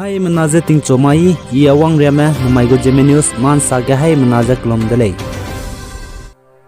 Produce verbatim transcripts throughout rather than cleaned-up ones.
Haimena ze tingchu mai, I Awangriame, namai gu Zeme News, mansa ge haimena ze kelum de lei.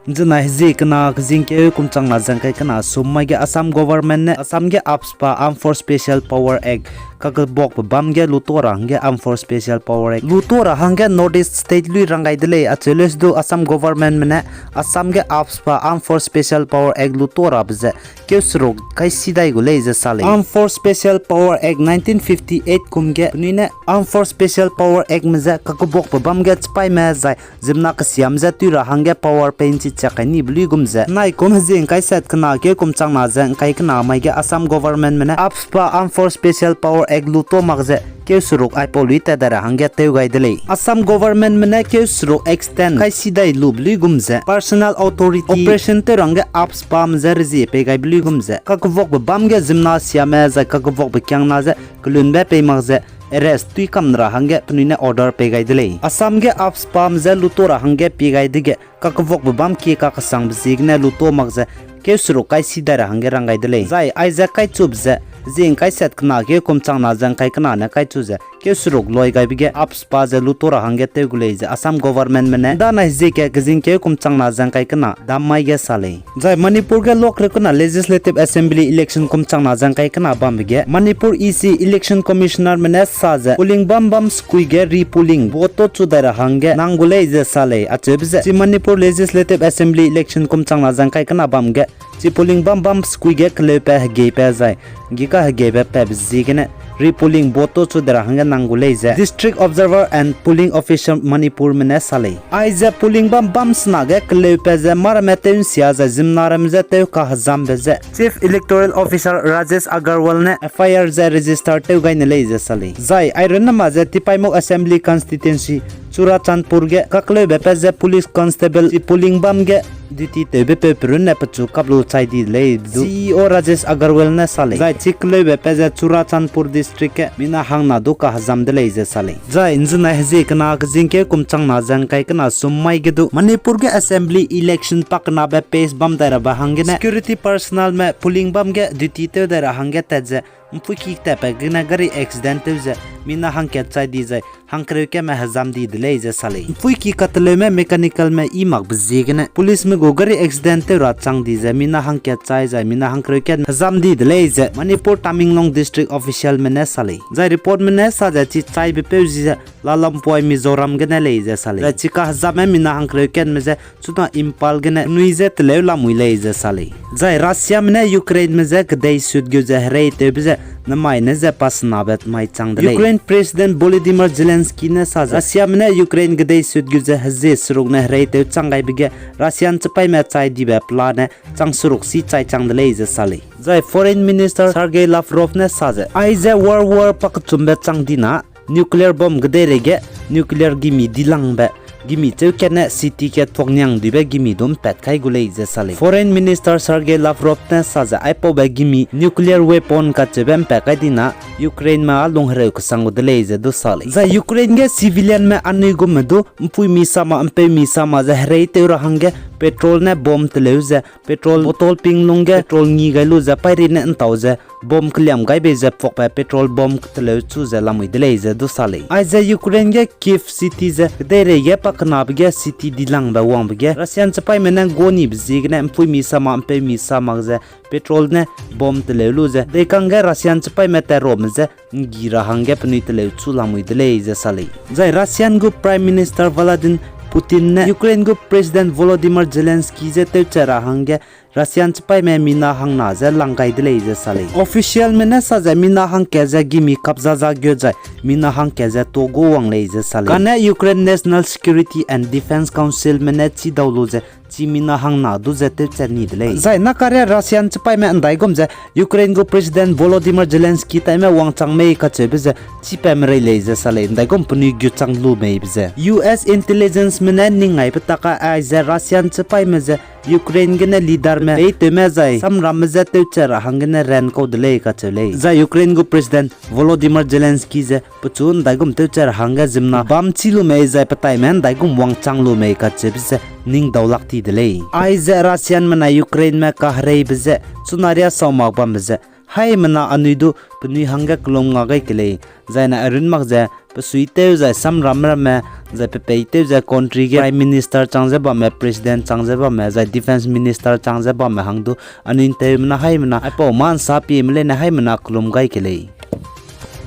Nzenai hezie kena kezingkeu kum changna ze ngkai kena sum mai ge Assam government ne Assam ge AFSPA, Armed Force Special Power Act, kakebakbe bam ge luto ra hangge Armed Force Special Power Act luto ra hangge North East state lui rang gai de lei, acheu leu se du Assam governmentme ne Assam ge AFSPA, Armed Force Special Power Act luto rabe ze keu seruk kai si dai gu lei ze sa lei. Armed Force Special Power Act nineteen fifty eight kum ge penui ne Armed Force Special Power Actme je kakebakbe bam ge chipaîme zai ziemmena kesiam je tui ra hangge power pei nchi chiak kai nibe luigum ze, naikum hezie ngkai sat kena keu kum changna ze ngkai kena mai ge Assam governmentme ne AFSPA, Armed Force Special Power Act luto mak ze keu seruk aipau lui tat dai ra hangge tew gai de lei. Assam governmentme ne keu seruk extend kai si dai lube luigum ze, personal authority operation tew ra hangge AFSPAme je rezie pei gaibe luigum ze, kakebakbe bam ge ziemmena siame zai kakebakbe kiangna je kelunbe pei mak ze, arrest tui kam ra hangge penui ne order pei gai de lei. Assam ge AFSPAme je luto ra hangge pie gai dege, kakebakbe bam kie kakesangbe ziegene luto mak ze, keu seruk kai si dai ra hangge rang gai de lei. Zai aize kaichube ze, hezie ngkai sat kena keu kum changna ze ngkai kena ne kaichu ze, keu seruk loi gaibe ge AFSPA ze luto ra hangge tew gu lei ze Assam governmentme ne danai hezie ke kezingkeu kum changna ze ngkai kena dam mai ge sa lei. Zai Manipur ge luakreu kena Legislative Assembly election kum changna ze ngkai kena bambe ge Manipur EC Election Commissionerme ne sa ze polling bam bam sekui ge repolling vote to chu dai ra hangge nang gu lei ze sa lei, acheube ze chi Manipur Legislative Assembly election kum changna ze ngkai kena bam ge chi polling bam bam sekui ge keleupe hegeipe zai gika hegeibe patbe ziegene repolling vote to chu dai ra hangge nang gu lei ze District Observer and Polling Officer Manipurme ne sa lei. Aize polling bam bam sena ge keleupe ze mâ ramme tew nsia zai ziemmena ramme je tew kahezambe ze Chief Electoral Officer Rajesh Agarwal ne FIR ze register tew gai ne lei ze sa lei. Zai airun nama ze Tipaimukh Assembly Constituency Churachandpur ge kakleube pe ze police constable chi polling bam ge duty tewbe peu perun ne pechu kap lu chai di de lei du CEO Rajesh Agarwal ne sa lei. Zai chi keleube pe ze Churachandpur District ge mina hangna du kahezam de lei ze sa lei. Zai nzenai hezie kena kezingkeu kum changna ze ngkai kena sum mai ge du Manipur ge Assembly election pakenabe pace bam dai rabe hanggene security personnelme polling bam ge duty tew dai ra hangge tat ze mpuiki tatpat gene gari accident tew ze mina hangkat chai di zai hangkereu katme hezam di de lei ze sa lei. Mpuiki kateleume mechanicalme i makbe ziegene policeme gu gari accident tew ra chang di ze mina hangkat chai zai mina hangkereu kat hezam di de lei ze Manipur Tamenglong District officialme ne sa lei. Zai reportme ne sa ze chi chaibe peu zi ze Lalampuai Mizoram gene lei ze sa lei. Zai chi kahezamme mina hangkereu katme je chuna Imphal gene penui je teleu lamui lei ze sa lei. Zai Russiame ne Ukraineme je kedei sut gu ze hereitewbe ze namai ne ze pasenabe mai chang de lei. Ukraine President Volodymyr Zelensky ne sa ze Russiame ne Ukraine kedei sut gu ze hezie seruk ne hereitew chang gaibe ge Russian chipaîme chai dibe pelane chang seruk si chai chang de lei ze sa lei. Zai Foreign Minister Sergei Lavrov ne sa ze aize World War pakechumbe chang di na nuclear bomb kedeirei ge nuclear gimi dilangbe gimi cheu kat ne city ge thuakniang duibe gimi du mpat kai gu lei ze sa lei. Foreign Minister Sergei Lavrov ne sa ze aipaube gimi nuclear weapon kacheube mpat kai di na Ukraineme â lung hereu kesang gu de lei ze du sa lei. Zai Ukraine ge civilianme anui gume du mpuimi sama mpeumi sama ze hereitew ra hangge petrol ne bomb teleu ze petrol bottle ping lungge petrol ngi gai lu ze paîri ne ntau ze bomb keliam gai bei ze phuakbe petrol bomb teleu chu ze lamui de lei ze du sa lei. Aize Ukraine ge Kyiv city ze kedeirei ge pakenabe ge city dilangbe wangbe ge Russian chipaîme ne ngguanibe ziegene mpuimi sama mpeumi sama ze petrol ne bomb teleu lu ze deikangge Russian chipaîme tat rame je nggi ra hangge penui teleu chu lamui de lei ze sa lei. Zai Russian gu Prime Minister Vladimir Putin ne Ukraine gu President Volodymyr Zelensky je tewchat ra hangge Russian chipaîme mina hangna je lang gai de lei ze sa lei. Officialme ne sa ze mina hangkat ze gimi kapzaza gut zai mina hangkat ze tuâ gu wang lei ze sa lei. Kane Ukraine National Security and Defense Councilme ne chidau lu ze chi mina hangna du ze tewchat ni de lei. Zai nakaria Russian chipaîme ndaigum ze Ukraine gu President Volodymyr Zelensky taime wangchang mei kacheube ze chipatme rei lei ze sa lei, ndaigum penui gutchang lu meibe ze. U S intelligenceme ne ning ngaibe tak aize Russian chipaîme ze Ukraine gene leaderme peitewme zai samramme je tewchat ra hanggene ran kau de lei kacheu lei. Zai Ukraine gu President Volodymyr Zelensky ze pechu ndaigum tewchat ra hangge ziemmena bam chî lu mei zai petaime ndaigum wangchang lu mei kacheube ze ning daulak ti de lei. Aize Russianme nai Ukraineme kahereibe ze chunaria sau mak bambe ze haimena anui du penui hangge kelum nga gai ke lei. Zaine airun mak ze, pe suitew zai samram ramme, zai pe peitew ze country ge Prime Minister chang ze bamme, President chang ze bamme, zai Defence Minister chang ze bamme hang du, anui ntewmena haimena, aipau ma nsa pieme leine haimena kelum gai ke lei.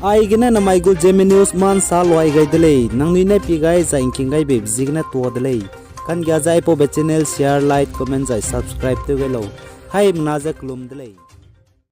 Aigene namai gu Zeme News ma nsa luai gai de lei, nangnui ne pie gai zai ngking gai beibe ziegene tuâ de lei. Kanggia ze aipaube channel share, like, comment zai subscribe tew gai lau. Haimena ze kelum de lei.